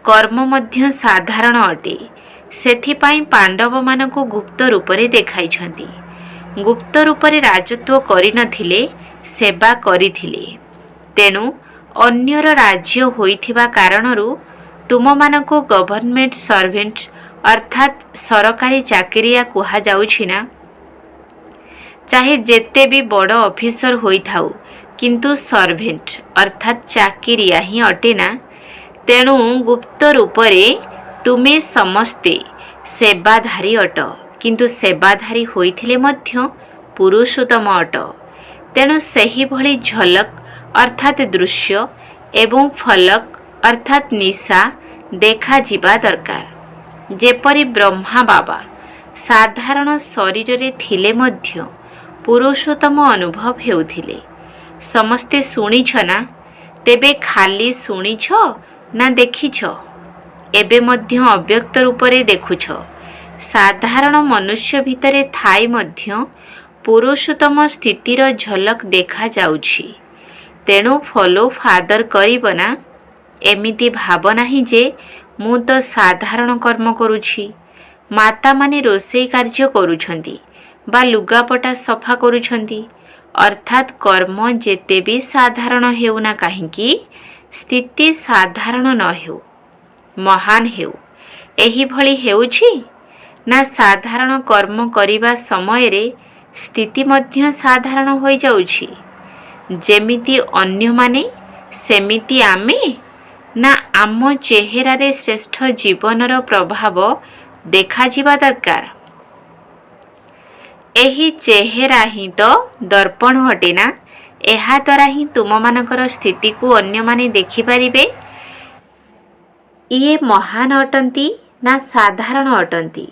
କର୍ମ ମଧ୍ୟ ସାଧାରଣ ଅଟେ। ସେଥିପାଇଁ ପାଣ୍ଡବମାନଙ୍କୁ ଗୁପ୍ତ ରୂପରେ ଦେଖାଇଛନ୍ତି। ଗୁପ୍ତ ରୂପରେ ରାଜତ୍ୱ କରିନଥିଲେ, ସେବା କରିଥିଲେ। ତେଣୁ ଅନ୍ୟର ରାଜ୍ୟ ହୋଇଥିବା କାରଣରୁ ତୁମମାନଙ୍କୁ ଗଭର୍ଣ୍ଣମେଣ୍ଟ ସର୍ଭେଣ୍ଟ ଅର୍ଥାତ୍ ସରକାରୀ ଚାକିରିଆ କୁହାଯାଉଛି ନା? ଚାହେ ଯେତେ ବି ବଡ଼ ଅଫିସର ହୋଇଥାଉ, କିନ୍ତୁ ସର୍ଭେଣ୍ଟ ଅର୍ଥାତ୍ ଚାକିରିଆ ହିଁ ଅଟେ ନା? ତେଣୁ ଗୁପ୍ତ ରୂପରେ ତୁମେ ସମସ୍ତେ ସେବାଧାରୀ ଅଟ, କିନ୍ତୁ ସେବାଧାରୀ ହୋଇଥିଲେ ମଧ୍ୟ ପୁରୁଷୋତ୍ତମ ଅଟ। ତେଣୁ ସେହିଭଳି ଝଲକ ଅର୍ଥାତ୍ ଦୃଶ୍ୟ ଏବଂ ଫଲକ ଅର୍ଥାତ୍ ନିଶା ଦେଖାଯିବା ଦରକାର। ଯେପରି ବ୍ରହ୍ମା ବାବା ସାଧାରଣ ଶରୀରରେ ଥିଲେ ମଧ୍ୟ ପୁରୁଷୋତ୍ତମ ଅନୁଭବ ହେଉଥିଲେ। ସମସ୍ତେ ଶୁଣିଛ ନା? ତେବେ ଖାଲି ଶୁଣିଛ ନା ଦେଖିଛ? ଏବେ ମଧ୍ୟ ଅବ୍ୟକ୍ତ ରୂପରେ ଦେଖୁଛ। ସାଧାରଣ ମନୁଷ୍ୟ ଭିତରେ ଥାଇ ମଧ୍ୟ ପୁରୁଷୋତ୍ତମ ସ୍ଥିତିର ଝଲକ ଦେଖାଯାଉଛି। ତେଣୁ ଫଲୋ ଫାଦର କରିବ ନା? ଏମିତି ଭାବ ନାହିଁ ଯେ ମୁଁ ତ ସାଧାରଣ କର୍ମ କରୁଛି। ମାତାମାନେ ରୋଷେଇ କାର୍ଯ୍ୟ କରୁଛନ୍ତି ବା ଲୁଗାପଟା ସଫା କରୁଛନ୍ତି, ଅର୍ଥାତ୍ କର୍ମ ଯେତେ ବି ସାଧାରଣ ହେଉନା କାହିଁକି, ସ୍ଥିତି ସାଧାରଣ ନ ହେଉ, ମହାନ ହେଉ। ଏହିଭଳି ହେଉଛି ନା ସାଧାରଣ କର୍ମ କରିବା ସମୟରେ ସ୍ଥିତି ମଧ୍ୟ ସାଧାରଣ ହୋଇଯାଉଛି? ଯେମିତି ଅନ୍ୟମାନେ ସେମିତି ଆମେ, ନା ଆମ ଚେହେରାରେ ଶ୍ରେଷ୍ଠ ଜୀବନର ପ୍ରଭାବ ଦେଖାଯିବା ଦରକାର? ଏହି ଚେହେରା ହିଁ ତ ଦର୍ପଣ ଅଟେ ନା? ଏହାଦ୍ୱାରା ହିଁ ତୁମମାନଙ୍କର ସ୍ଥିତିକୁ ଅନ୍ୟମାନେ ଦେଖିପାରିବେ। ଇଏ ମହାନ ଅଟନ୍ତି ନା ସାଧାରଣ ଅଟନ୍ତି,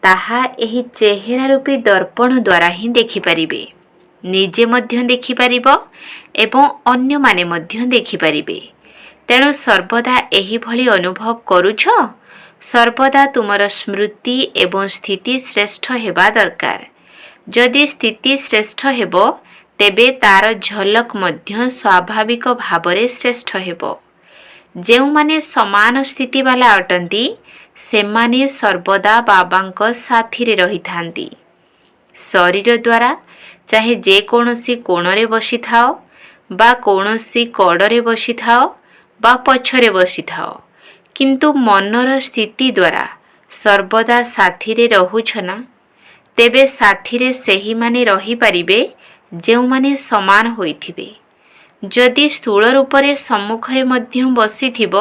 ତାହା ଏହି ଚେହେରା ରୂପୀ ଦର୍ପଣ ଦ୍ୱାରା ହିଁ ଦେଖିପାରିବେ। ନିଜେ ମଧ୍ୟ ଦେଖିପାରିବ ଏବଂ ଅନ୍ୟମାନେ ମଧ୍ୟ ଦେଖିପାରିବେ। ତେଣୁ ସର୍ବଦା ଏହିଭଳି ଅନୁଭବ କରୁଛ? ସର୍ବଦା ତୁମର ସ୍ମୃତି ଏବଂ ସ୍ଥିତି ଶ୍ରେଷ୍ଠ ହେବା ଦରକାର। ଯଦି ସ୍ଥିତି ଶ୍ରେଷ୍ଠ ହେବ, ତେବେ ତାର ଝଲକ ମଧ୍ୟ ସ୍ୱାଭାବିକ ଭାବରେ ଶ୍ରେଷ୍ଠ ହେବ। ଯେଉଁମାନେ ସମାନ ସ୍ଥିତିବାଲା ଅଟନ୍ତି, ସେମାନେ ସର୍ବଦା ବାବାଙ୍କ ସାଥିରେ ରହିଥାନ୍ତି। ଶରୀର ଦ୍ୱାରା ଚାହେ ଯେକୌଣସି କୋଣରେ ବସିଥାଅ ବା କୌଣସି କଡ଼ରେ ବସିଥାଅ ବା ପଛରେ ବସିଥାଅ, କିନ୍ତୁ ମନର ସ୍ଥିତି ଦ୍ୱାରା ସର୍ବଦା ସାଥିରେ ରହୁଛ ନା? ତେବେ ସାଥିରେ ସେହିମାନେ ରହିପାରିବେ ଯେଉଁମାନେ ସମାନ ହୋଇଥିବେ। ଯଦି ସ୍ଥୂଳ ରୂପରେ ସମ୍ମୁଖରେ ମଧ୍ୟ ବସିଥିବ,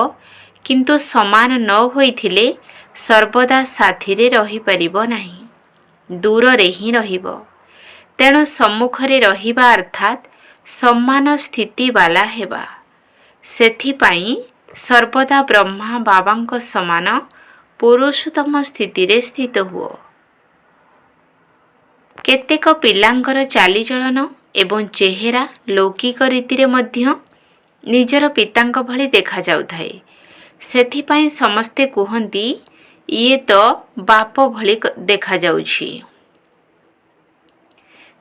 କିନ୍ତୁ ସମାନ ନ ହୋଇଥିଲେ ସର୍ବଦା ସାଥିରେ ରହିପାରିବ ନାହିଁ, ଦୂରରେ ହିଁ ରହିବ। ତେଣୁ ସମ୍ମୁଖରେ ରହିବା ଅର୍ଥାତ୍ ସମାନ ସ୍ଥିତିବାଲା ହେବା। ସେଥିପାଇଁ ସର୍ବଦା ବ୍ରହ୍ମା ବାବାଙ୍କ ସମାନ ପୁରୁଷୋତ୍ତମ ସ୍ଥିତିରେ ସ୍ଥିତ ହୁଅ। କେତେକ ପିଲାଙ୍କର ଚାଲିଚଳନ ଏବଂ ଚେହେରା ଲୌକିକ ରୀତିରେ ମଧ୍ୟ ନିଜର ପିତାଙ୍କ ଭଳି ଦେଖାଯାଉଥାଏ। ସେଥିପାଇଁ ସମସ୍ତେ କୁହନ୍ତି, ଇଏ ତ ବାପ ଭଳି ଦେଖାଯାଉଛି।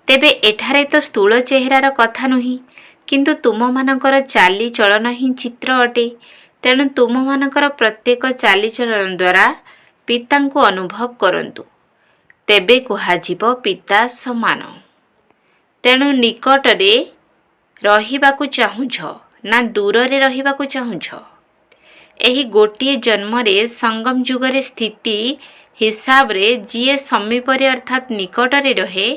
ତେବେ ଏଠାରେ ତ ସ୍ଥୂଳ ଚେହେରାର କଥା ନୁହେଁ, କିନ୍ତୁ ତୁମମାନଙ୍କର ଚାଲିଚଳନ ହିଁ ଚିତ୍ର ଅଟେ। ତେଣୁ ତୁମମାନଙ୍କର ପ୍ରତ୍ୟେକ ଚାଲିଚଳନ ଦ୍ୱାରା ପିତାଙ୍କୁ ଅନୁଭବ କରନ୍ତୁ, ତେବେ କୁହାଯିବ ପିତା ସମାନ। ତେଣୁ ନିକଟରେ ରହିବାକୁ ଚାହୁଁଛ ନା ଦୂରରେ ରହିବାକୁ ଚାହୁଁଛ? ଏହି ଗୋଟିଏ ଜନ୍ମରେ ସଙ୍ଗମ ଯୁଗରେ ସ୍ଥିତି ହିସାବରେ ଯିଏ ସମୀପରେ ଅର୍ଥାତ୍ ନିକଟରେ ରହେ,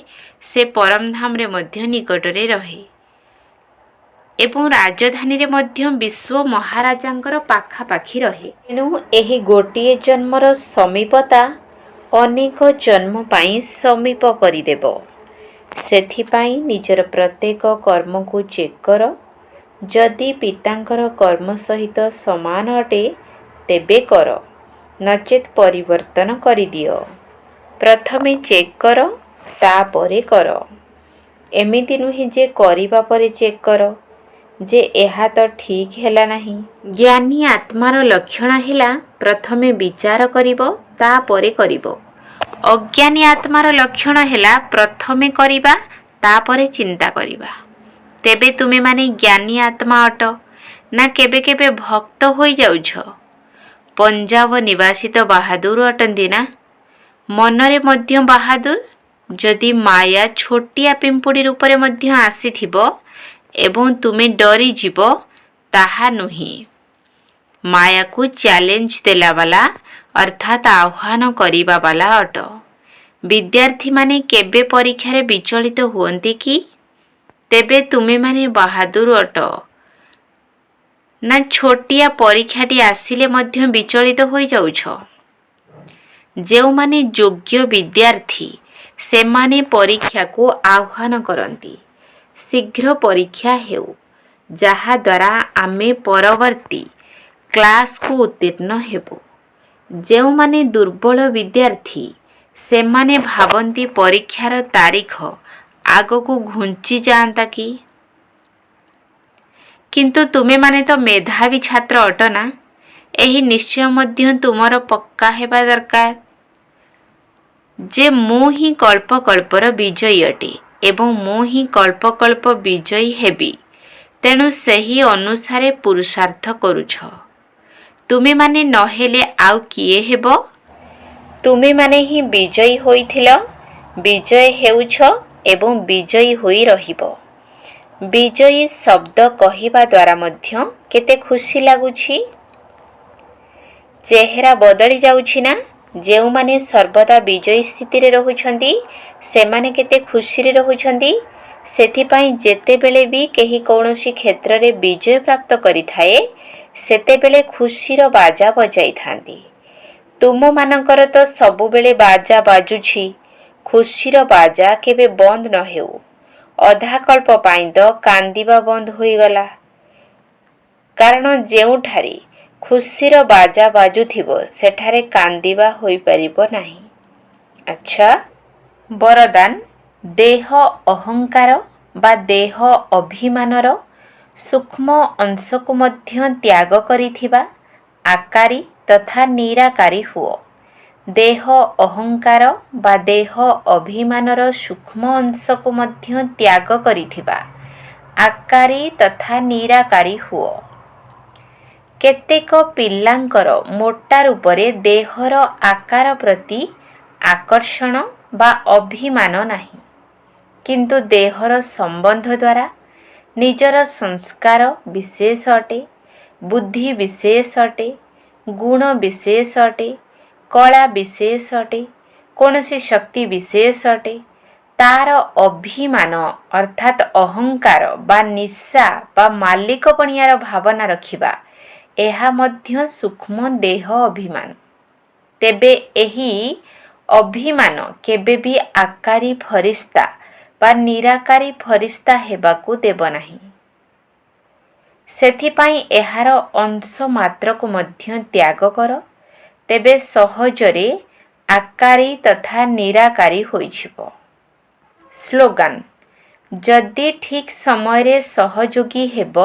ସେ ପରମଧାମରେ ମଧ୍ୟ ନିକଟରେ ରହେ ଏବଂ ରାଜଧାନୀରେ ମଧ୍ୟ ବିଶ୍ୱ ମହାରାଜାଙ୍କର ପାଖାପାଖି ରହେ। ତେଣୁ ଏହି ଗୋଟିଏ ଜନ୍ମର ସମୀପତା ଅନେକ ଜନ୍ମ ପାଇଁ ସମୀପ କରିଦେବ। ସେଥିପାଇଁ ନିଜର ପ୍ରତ୍ୟେକ କର୍ମକୁ ଚେକ୍ କର। ଯଦି ପିତାଙ୍କର କର୍ମ ସହିତ ସମାନ ଅଟେ ତେବେ କର, ନଚେତ୍ ପରିବର୍ତ୍ତନ କରିଦିଅ। ପ୍ରଥମେ ଚେକ୍ କର, ତା'ପରେ କର। ଏମିତି ନୁହେଁ ଯେ କରିବା ପରେ ଚେକ୍ କର ଯେ ଏହା ତ ଠିକ୍ ହେଲା ନାହିଁ। ଜ୍ଞାନୀ ଆତ୍ମାର ଲକ୍ଷଣ ହେଲା ପ୍ରଥମେ ବିଚାର କରିବ, ତା'ପରେ କରିବ। ଅଜ୍ଞାନୀ ଆତ୍ମାର ଲକ୍ଷଣ ହେଲା ପ୍ରଥମେ କରିବା, ତା'ପରେ ଚିନ୍ତା କରିବା। ତେବେ ତୁମେମାନେ ଜ୍ଞାନୀ ଆତ୍ମା ଅଟ ନା କେବେ କେବେ ଭକ୍ତ ହୋଇଯାଉଛ? ପଞ୍ଜାବ ନିବାସୀ ତ ବାହାଦୁର ଅଟନ୍ତି ନା? ମନରେ ମଧ୍ୟ ବାହାଦୁର। ଯଦି ମାୟା ଛୋଟିଆ ପିମ୍ପୁଡ଼ି ରୂପରେ ମଧ୍ୟ ଆସିଥିବ ଏବଂ ତୁମେ ଡରିଯିବ, ତାହା ନୁହେଁ। ମାୟାକୁ ଚ୍ୟାଲେଞ୍ଜ ଦେଲାବାଲା ଅର୍ଥାତ୍ ଆହ୍ୱାନ କରିବାବାଲା ଅଟ। ବିଦ୍ୟାର୍ଥୀମାନେ କେବେ ପରୀକ୍ଷାରେ ବିଚଳିତ ହୁଅନ୍ତି କି? ତେବେ ତୁମେମାନେ ବାହାଦୁର ଅଟ ନା ଛୋଟିଆ ପରୀକ୍ଷାଟି ଆସିଲେ ମଧ୍ୟ ବିଚଳିତ ହୋଇଯାଉଛ? ଯେଉଁମାନେ ଯୋଗ୍ୟ ବିଦ୍ୟାର୍ଥୀ, ସେମାନେ ପରୀକ୍ଷାକୁ ଆହ୍ୱାନ କରନ୍ତି, ଶୀଘ୍ର ପରୀକ୍ଷା ହେଉ, ଯାହାଦ୍ୱାରା ଆମେ ପରବର୍ତ୍ତୀ କ୍ଲାସ୍କୁ ଉତ୍ତୀର୍ଣ୍ଣ ହେବୁ। ଯେଉଁମାନେ ଦୁର୍ବଳ ବିଦ୍ୟାର୍ଥୀ, ସେମାନେ ଭାବନ୍ତି ପରୀକ୍ଷାର ତାରିଖ ଆଗକୁ ଘୁଞ୍ଚି ଯାଆନ୍ତା କି। କିନ୍ତୁ ତୁମେମାନେ ତ ମେଧାବୀ ଛାତ୍ର ଅଟ ନା? ଏହି ନିଶ୍ଚୟ ମଧ୍ୟ ତୁମର ପକ୍କା ହେବା ଦରକାର ଯେ ମୁଁ ହିଁ କଳ୍ପ-କଳ୍ପର ବିଜୟୀ ଅଟେ ଏବଂ ମୁଁ ହିଁ କଳ୍ପ-କଳ୍ପ ବିଜୟୀ ହେବି। ତେଣୁ ସେହି ଅନୁସାରେ ପୁରୁଷାର୍ଥ କରୁଛ। ତୁମେମାନେ ନହେଲେ ଆଉ କିଏ ହେବ? ତୁମେମାନେ ହିଁ ବିଜୟୀ ହୋଇଥିଲ, ବିଜୟ ହେଉଛ ଏବଂ ବିଜୟୀ ହୋଇ ରହିବ। ବିଜୟୀ ଶବ୍ଦ କହିବା ଦ୍ୱାରା ମଧ୍ୟ କେତେ ଖୁସି ଲାଗୁଛି। ଚେହେରା ବଦଳି ଯାଉଛି ନା? ଯେଉଁମାନେ ସର୍ବଦା ବିଜୟୀ ସ୍ଥିତିରେ ରହୁଛନ୍ତି, ସେମାନେ କେତେ ଖୁସିରେ ରହୁଛନ୍ତି। ସେଥିପାଇଁ ଯେତେବେଳେ ବି କେହି କୌଣସି କ୍ଷେତ୍ରରେ ବିଜୟ ପ୍ରାପ୍ତ କରିଥାଏ, ସେତେବେଳେ ଖୁସିର ବାଜା ବଜାଇଥାନ୍ତି। ତୁମମାନଙ୍କର ତ ସବୁବେଳେ ବାଜା ବାଜୁଛି। ଖୁସିର ବାଜା କେବେ ବନ୍ଦ ନ ହେଉ। ଅଧାକଳ୍ପ ପାଇଁ ତ କାନ୍ଦିବା ବନ୍ଦ ହୋଇଗଲା। କାରଣ ଯେଉଁଠାରେ ଖୁସିର ବାଜା ବାଜୁଥିବ, ସେଠାରେ କାନ୍ଦିବା ହୋଇପାରିବ ନାହିଁ। ଆଚ୍ଛା, ବରଦାନ: ଦେହ ଅହଙ୍କାର ବା ଦେହ ଅଭିମାନର ସୂକ୍ଷ୍ମ ଅଂଶକୁ ମଧ୍ୟ ତ୍ୟାଗ କରିଥିବା ଆକାରୀ ତଥା ନିରାକାରୀ ହୁଅ। ଦେହ ଅହଙ୍କାର ବା ଦେହ ଅଭିମାନର ସୂକ୍ଷ୍ମ ଅଂଶକୁ ମଧ୍ୟ ତ୍ୟାଗ କରିଥିବା ଆକାରୀ ତଥା ନିରାକାରୀ ହୁଅ। କେତେକ ପିଲାଙ୍କର ମୋଟା ରୂପରେ ଦେହର ଆକାର ପ୍ରତି ଆକର୍ଷଣ ବା ଅଭିମାନ ନାହିଁ, କିନ୍ତୁ ଦେହର ସମ୍ବନ୍ଧ ଦ୍ୱାରା ନିଜର ସଂସ୍କାର ବିଶେଷ ଅଟେ, ବୁଦ୍ଧି ବିଶେଷ ଅଟେ, ଗୁଣ ବିଶେଷ ଅଟେ, କଳା ବିଶେଷ ଅଟେ, କୌଣସି ଶକ୍ତି ବିଶେଷ ଅଟେ, ତାର ଅଭିମାନ ଅର୍ଥାତ୍ ଅହଙ୍କାର ବା ନିଶା ବା ମାଲିକପଣିଆର ଭାବନା ରଖିବା, ଏହା ମଧ୍ୟ ସୂକ୍ଷ୍ମ ଦେହ ଅଭିମାନ। ତେବେ ଏହି ଅଭିମାନ କେବେ ବି ଆକାରୀ ଫରିସ୍ତା ବା ନିରାକାରୀ ଫରିସ୍ତା ହେବାକୁ ଦେବ ନାହିଁ। ସେଥିପାଇଁ ଏହାର ଅଂଶ ମାତ୍ରକୁ ମଧ୍ୟ ତ୍ୟାଗ କର, ତେବେ ସହଜରେ ଆକାରୀ ତଥା ନିରାକାରୀ ହୋଇଯିବ। ସ୍ଲୋଗାନ: ଯଦି ଠିକ୍ ସମୟରେ ସହଯୋଗୀ ହେବ,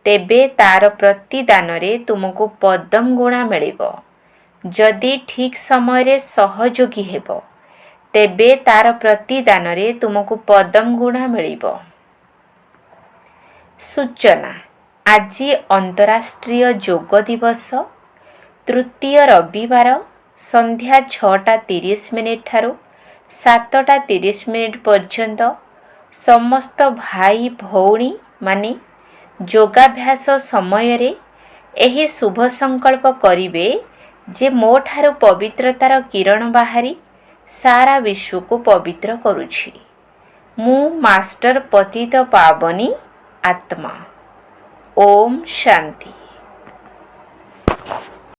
ତେବେ ତାର ପ୍ରତିଦାନରେ ତୁମକୁ ପଦମ ଗୁଣା ମିଳିବ। ଯଦି ଠିକ୍ ସମୟରେ ସହଯୋଗୀ ହେବ, ତେବେ ତାର ପ୍ରତିଦାନରେ ତୁମକୁ ପଦମ ଗୁଣା ମିଳିବ। ସୂଚନା: ଆଜି ଅନ୍ତରାଷ୍ଟ୍ରୀୟ ଯୋଗ ଦିବସ, ତୃତୀୟ ରବିବାର, ସନ୍ଧ୍ୟା 6ଟା 30 ମିନିଟ୍ ଠାରୁ 7ଟା 30 ମିନିଟ୍ ପର୍ଯ୍ୟନ୍ତ ସମସ୍ତ ଭାଇ ଭଉଣୀମାନେ ଯୋଗାଭ୍ୟାସ ସମୟରେ ଏହି ଶୁଭ ସଂକଳ୍ପ କରିବେ ଯେ ମୋ ଠାରୁ ପବିତ୍ରତାର କିରଣ ବାହାରି ସାରା ବିଶ୍ୱକୁ ପବିତ୍ର କରୁଛି। ମୁଁ ମାଷ୍ଟର ପତିତ ପାବନୀ ଆତ୍ମା। ଓମ୍ ଶାନ୍ତି।